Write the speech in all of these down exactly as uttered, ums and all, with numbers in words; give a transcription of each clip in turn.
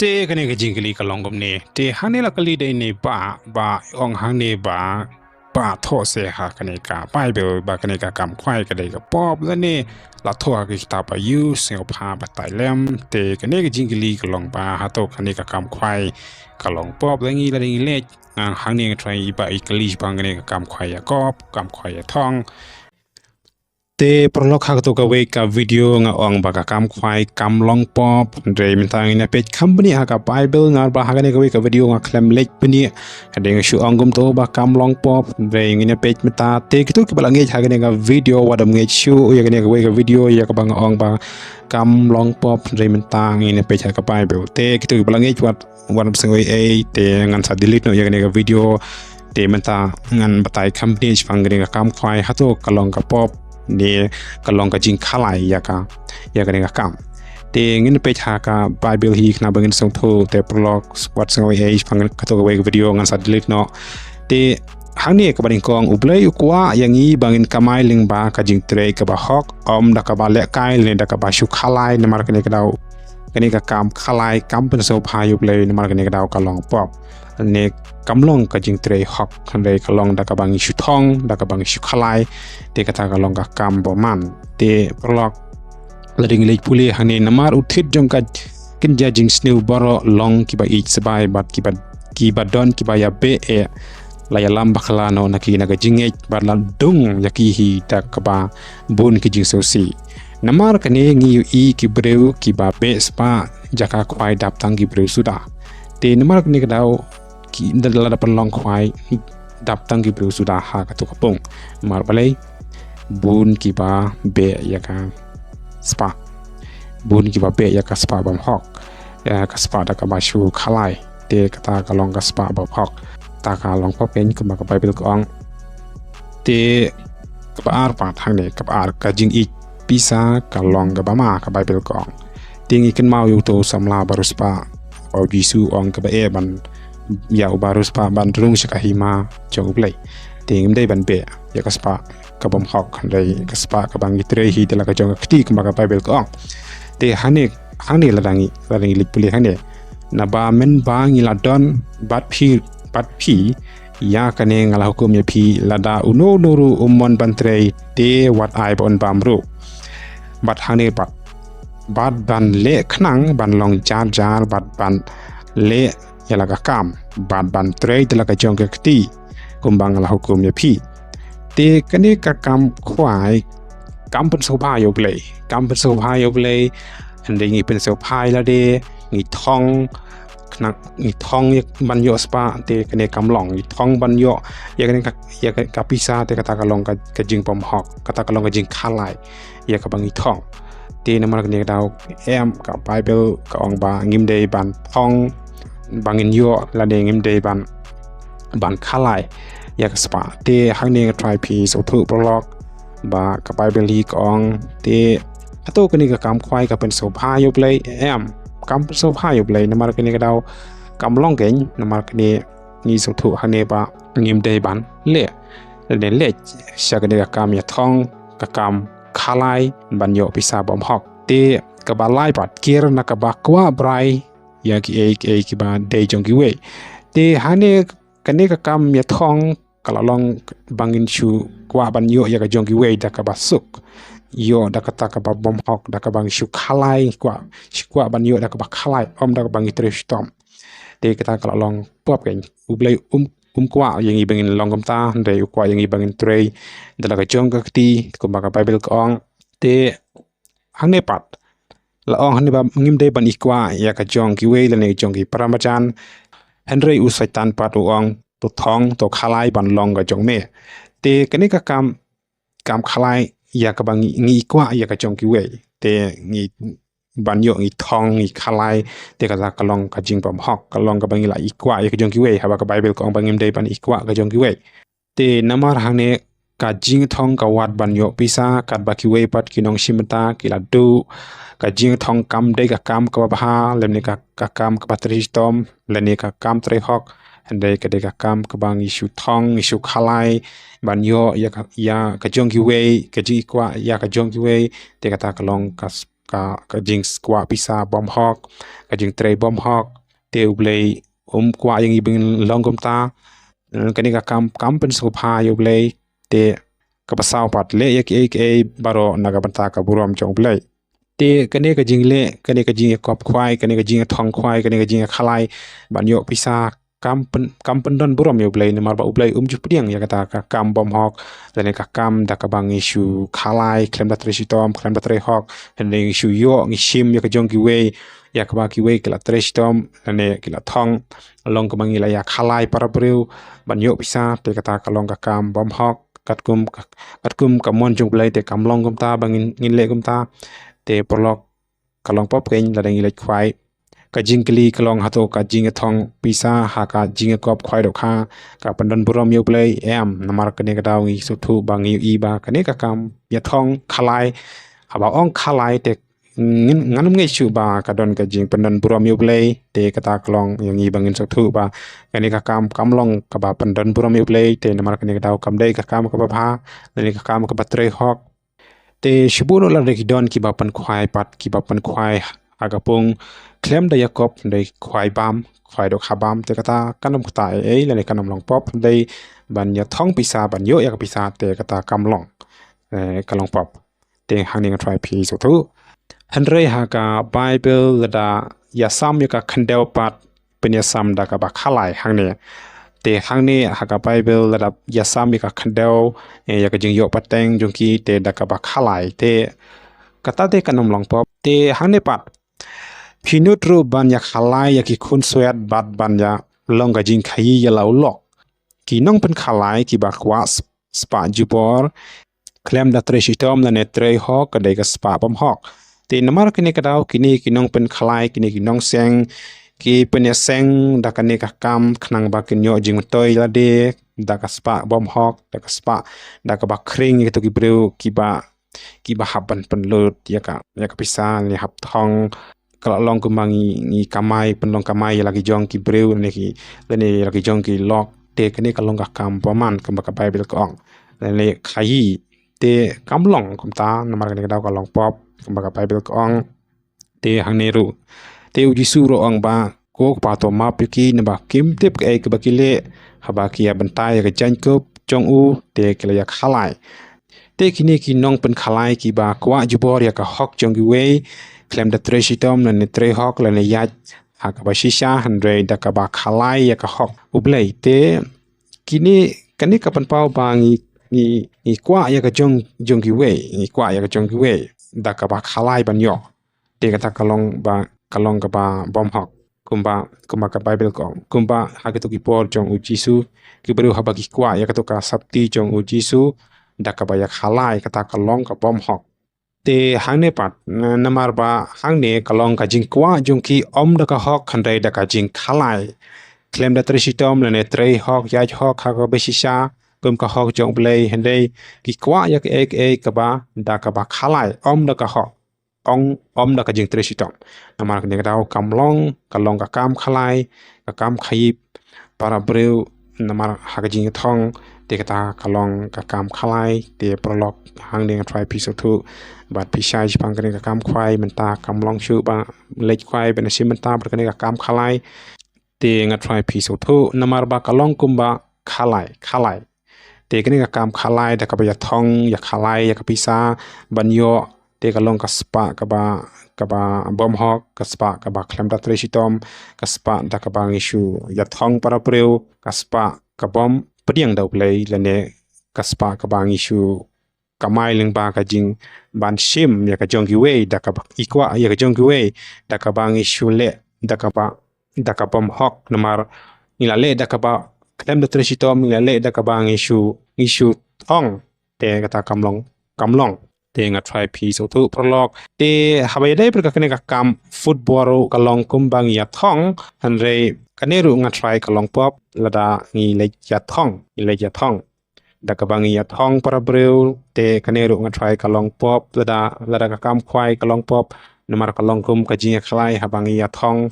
Te kane ka jingkylli ka long kumne. Te hangne la kylli dei ne ba, ba ong hangne ba, ba thoh se ha kane ka Bible, ba kane ka kam khwai ka dei ka pop lane la thoh ha ka kitab Ïoannis sngewbha batai lem. Te kane ka jingkylli ka long ba hato kane ka kam khwai ka long pop lane la dei ngi leh. Hangne nga try ba i kylli ba kane ka kam khwai ïa kop, kam khwai ïa thong. Te paralok, ha kato kawei ka video nga ong ba ka kam khwai kam long pop. Hynrei mynta ngin ïa peit kham bniah ha ka Bible, namar ba ha kane kawei ka video nga khlem leh bniah. Hynrei nga shu ong kumto ba kam long pop. Hynrei ngin ïa peit mynta. Te kito kiba la ngeit ha kane ka video, wat ym ngeit shuh ïa kane kawei ka video ïa kaba nga ong ba kam long pop. Hynrei mynta ngin ïa peit ha ka Bible. Te kito kiba la ngeit wat, wat ym sngew ei ei, te ngan sa delete noh ïa kane ka video. Te mynta ngan batai kham bniah shaphang kane ka kam khwai, hato ka long ka pop ne ka long ka jingkhalai ïa ka, ïa kane ka kam. Te ngin peit ha ka Bible hi khnang ba ngin sngewthuh. Te paralok, wat sngew ei ei shaphang kato kawei ka video, ngan sa delete noh. Te hangne kaba nyngkong, U Blei u kwah ïa ngi ba ngin kamai lyngba ka jingtrei kaba hok, ym da kaba lehkai lane da kaba shu khalai. Namar kane ka daw, kane ka kam khalai kam pynsngewbha ïa U Blei, namar kane ka daw ka long pop. Ne kam long ka jingtrei hok, hynrei ka long da kaba ngi shu thong, da kaba ngi shu khalai. Te kata ka long ka kam bymman. Te paralok, lada ngi leit pule hangne, namar u thied jong ka kynja jingsniew baroh long kiba ïeit sbai bad kiba, kiba don kiba ïabeh eh, la ïalam bakla noh na ki na ka jingngeit bad la dung ïa ki hi da kaba bun ki jingsngewsih. Namar kane ngi ïohi ki briew kiba beh spah jaka khwai dap tang ki briew suda. Te namar kane ka daw ki, lada pynlong khwai dap tang ki briew suda ha kato ka pung. Namar balei? Bun kiba beh ïa ka spah. Bun kiba beh ïa ka spah bymhok. Ïa ka spah da kaba shu khalai. Te kata ka long ka spah bymhok. Kata ka long pop, kumba ka Bible ka ong. Te kaba ar pat hangne, kaba ar, ka jingïeit pisa ka long kaba ma, ka Bible ka ong. Te ngi kynmaw ïa uto u samla bariewspah, ba U Jisu u ong kaba eh ban, ïa u bariewspah ban rung sha ka hima jong U Blei. Te ngim dei ban beh ïa ka spah ka bymhok, hynrei ka spah kaba ngi trei hi da la ka jong ka kti, kumba ka Bible ka ong. Te hangne, hangne lada ngi, lada ngi leit pule hangne. Naba mynba ngi la don bad phi, bad phi, ïa kane nga la hukum ïa phi, lada uno uno ruh um mon ban trei, te wat ai ba un bam ruh. Bad hangne pat, bad ban leh khnang ban long jar jar, bad ban leh ïa la ka kam, bad ban trei da la ka jong ka kti, kumba nga la hukum ïa phi. Te kane ka kam khwai kam pynsngewbha ïa U Blei, kam pynsngewbha ïa U Blei. Hynrei ngi pynsngewbha ïa lade, ngi thong, khnang ngi thong ïa ban ïoh spah, te kane kam long, ngi thong ban ïoh ïa kane ka, ïa ka, ka pisa, te kata ka long ka, ka jingbymhok, kata ka long ka jingkhalai ïa kaba ngi thong. Te namar kane ka daw em, ka Bible ka ong ba ngim dei ban thong ba ngin ïoh, lane ngim dei ban, ban khalai ïa ka spah. Te hangne nga try phi sngewthuh paralok ba ka Bible hi ka ong, te hato kane ka kam khwai ka pynsngewbha ïa U Blei? Em, kam pynsngewbha ïa U Blei, namar kane ka daw kam long keiñ, namar kane ngi sngewthuh hangne ba ngim dei ban leh, lane leh sha kane ka kam ïa thong, ka kam khalai ban ïoh pisa bymhok. Te kaba lai pat, kir na kaba kwah brai ïa kiei kiei kiba dei jong kiwei. Te hangne kane ka kam ïa thong ka la long ba ngin shu kwah ban ïoh ïa ka jong kiwei da kaba suk, ïoh da kata kaba bymhok, da kaba ngi shu khalai, kwah, shu kwah ban ïoh da kaba khalai, ym da kaba ngi trei shitom. Te kata ka la long pop keiñ. U Blei um, um kwah ïa ngi ba ngin long kumta, hynrei u kwah ïa ngi ba ngin trei da la ka jong ka kti, kumba ka Bible ka ong. Te hangne pat la ong hangne ba ngim dei ban i kwah ïa ka jong kiwei lane jong ki para marjan. Hynrei u Soitan pat u ong, to thong, to khalai ban long ka jong me. Te kane ka kam, kam khalai ïa kaba ngi, ngi i kwah ïa ka jong kiwei. Te ngi ban ïoh ngi thong, ngi khalai, te kata ka long ka jingbymhok, ka long kaba ngi la i kwah ïa ka jong kiwei, haba ka Bible ka ong ba ngim dei ban i kwah ka jong kiwei. Te namar hangne ka jingthong ka wad ban ïoh pisa, katba kiwei pat ki nongshim bynta ki la duh, ka jingthong kam dei ka kam kaba bha, lane ka, ka kam kaba trei shitom, lane ka kam trei hok, hynrei ka dei ka kam kaba ngi shu thong, ngi shu khalai ban ïoh ïa ka, ïa ka jong kiwei, ka jing i kwah ïa ka jong kiwei, te kata ka long ka s-, ka, ka jingkwah pisa bymhok, ka jingtrei bymhok. Te U Blei um kwah ïa ngi ba ngin long kumta. Eh, kane ka kam, kam pynsngewbha ïa U Blei. Te kaba saw pat, leh ïa kiei kiei baroh na ka bynta ka burom jong U Blei. Te kane ka jingleh, kane ka jingïakop khwai, kane ka jingïathong khwai, kane ka jingïakhalai ban ïoh pisa, kam pyn, kam pyndon burom ïa U Blei, namar ba U Blei um ju pdiang ïa kata ka kam bymhok, lane ka kam da kaba ngi shu khalai khlem da trei shitom, khlem da trei hok, hynrei ngi shu ïoh, ngi shim ïa ka jong kiwei, ïa kaba kiwei ki la trei shitom lane ki la thong, long kaba ngi la ïakhalai para briew ban ïoh pisa, te kata ka long ka kam bymhok. Katkum ka, katkum ka mon jong U Blei te kam long kumta ba ngin, ngin leh kumta. Te paralok, ka long pop keiñ lada ngi leit khwai. Ka jingkylli ka long, hato ka jingïathong pisa ha ka jingïakop khwai dohkha ka pyndon burom ïa U Blei? Em, namar kane ka daw ngi sngewthuh ba, ngi ïohi ba kane ka kam ïathong khalai, haba ong khalai te ngin, ngan ym ngeit shuh ba ka don ka jingpyndon burom ïa U Blei. Te kata ka long ïa ngi ba ngin sngewthuh ba kane ka kam kam long kaba pyndon burom ïa U Blei. Te namar kane ka daw kam dei ka kam kaba bha, lane ka kam kaba trei hok. Te shibun noh lada ki don kiba pynkhwai pat, kiba pynkhwai ha ka pung khlem da ïakop, dei khwai bam, khwai dohkha bam, te kata kan ym ktah ei ei lane kan ym long pop. Dei ban ïathong pisa, ban ïoh ïa ka pisa, te kata kam long, eh, ka long pop. Te hangne nga thrang phi sngewthuh. Hynrei ha ka Baibl lada ïasam ïa ka khyndew pat, pynïasam da kaba khalai hangne. Te hangne ha ka Baibl lada ïasam ïa ka khyndew, eh, ïa ka jingïoh pateng jong ki, te da kaba khalai. Te kata te kan ym long pop. Te hangne pat, phi nud ruh ban ïakhalai ïa ki khunswet bad ban ïa long ka jingkhaïi ïa la u lok. Ki nongpynkhalai kiba kwah sp-, spah jubor khlem da trei shitom lane trei hok, ka dei ka spah bymhok. Te namar kane ka daw kine ki nongpynkhalai, kine ki nongseng, ki pynïaseng da kane ka kam khnang ba kin ïoh jingmyntoi lade, da ka spah bymhok, da ka spah, da kaba khring ïa kito ki briew kiba, kiba hap ban pynlut ïa ka, ïa ka pisa, lane hap thong. Ka la long kumba ngi, ngi kamai, pynlong kamai ïa la ki jong ki briew, lane ki, lane ïa la ki jong ki lok. Te kane ka long ka kam bymman kumba ka Baibl ka ong. Lane khaïi. Te kam long kumta, namar kane ka daw ka long pop kumba ka Baibl ka ong. Te hangne ruh, te U Jisu ruh u ong ba, ko Kpa, to map ïa ki, naba kim tip kaei kaba ki leh. Haba ki ïa bynta ïa ka jaiñkup jong u, te ki la ïakhalai. Te kine ki nongpynkhalai kiba kwah jubor ïa ka hok jong kiwei khlem da trei shitom lane trei hok lane ïaid ha kaba shisha, hynrei da kaba khalai ïa ka hok U Blei. Te kine, kane ka pynpaw ba ngi, ngi, ngi kwah ïa ka jong, jong kiwei, ngi kwah ïa ka jong kiwei da kaba khalai ban ïoh. Te kata ka long ba, ka long kaba bymhok. Kumba, kumba ka Baibl ka ong. Kumba ha kito ki por jong U Jisu, ki briew haba ki kwah ïa kato ka sopti jong U Jisu, da kaba ïakhalai, kata ka long ka bymhok. Te hangne pat, na-, namar ba hangne ka long ka jingkwah jong ki ym da ka hok, hynrei da ka jingkhalai. Khlem da trei shitom lane trei hok, ïaid hok ha kaba shisha kum ka hok jong U Blei, hynrei ki kwah ïa kaei kaei kaba da kaba khalai, ym da ka hok. Ong, ym da ka jingtrei shitom. Namar kane ka daw kam long, ka long ka kam khalai, ka kam khaïi para briew, namar ha ka jingïathong, te kata ka long ka kam khalai. Te paralok, hangne nga thrang phi sngewthuh bad phi shai shaphang kane ka kam khwai, mynta kam long shuh ba leit khwai, ban shim bynta bad kane ka kam khalai. Te nga thrang phi sngewthuh, namar ba ka long kumba khalai, khalai. Te kane ka kam khalai da kaba ïathong, ïakhalai ïa ka pisa ban ïoh, te ka long ka spah kaba, kaba bymhok, ka spah kaba khlem da trei shitom, ka spah da kaba ngi shu ïathong para briew, ka spah ka bym pdiang da U Blei, lane ka spah kaba ngi shu kamai lyngba ka jing ban shim ïa ka jong kiwei, da kaba ngi kwah ïa ka jong kiwei, da kaba ngi shu leh da kaba, da ka bymhok, namar ngi la leh da kaba khlem da trei shitom, ngi la leh da kaba ngi shu, ngi shu thong. Te kata kam long, kam long. Te nga thrang phi sngewthuh paralok. Te haba ïadei bad kane ka kam football ruh ka long kumba ngi ïathong, hynrei kane ruh nga thrang ka long pop lada ngi leit ïathong, ngi leit ïathong. Da kaba ngi ïathong para briew, te kane ruh nga thrang ka long pop, lada, lada ka kam khwai ka long pop, namar ka long kum ka jingïakhalai haba ngi ïathong.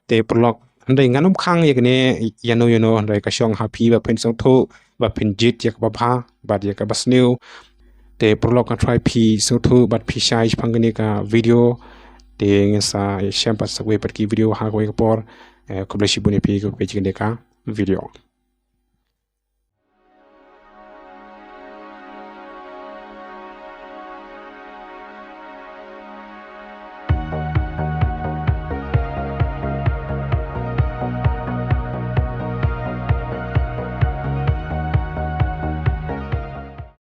Te paralok, hynrei ngan ym khang ïa kane ïano ïano, hynrei ka shong ha phi ba phin sngewthuh, ba phin jied ïa kaba bha bad ïa kaba sniew. Te paralok, nga tharai phi sngewthuh bad phi shai shaphang kane ka video. Te ngin sa ïashem pat sa kawei pat ki video ha kawei ka por. Eh, khublei shibun ïa phi kiba peit kane ka video.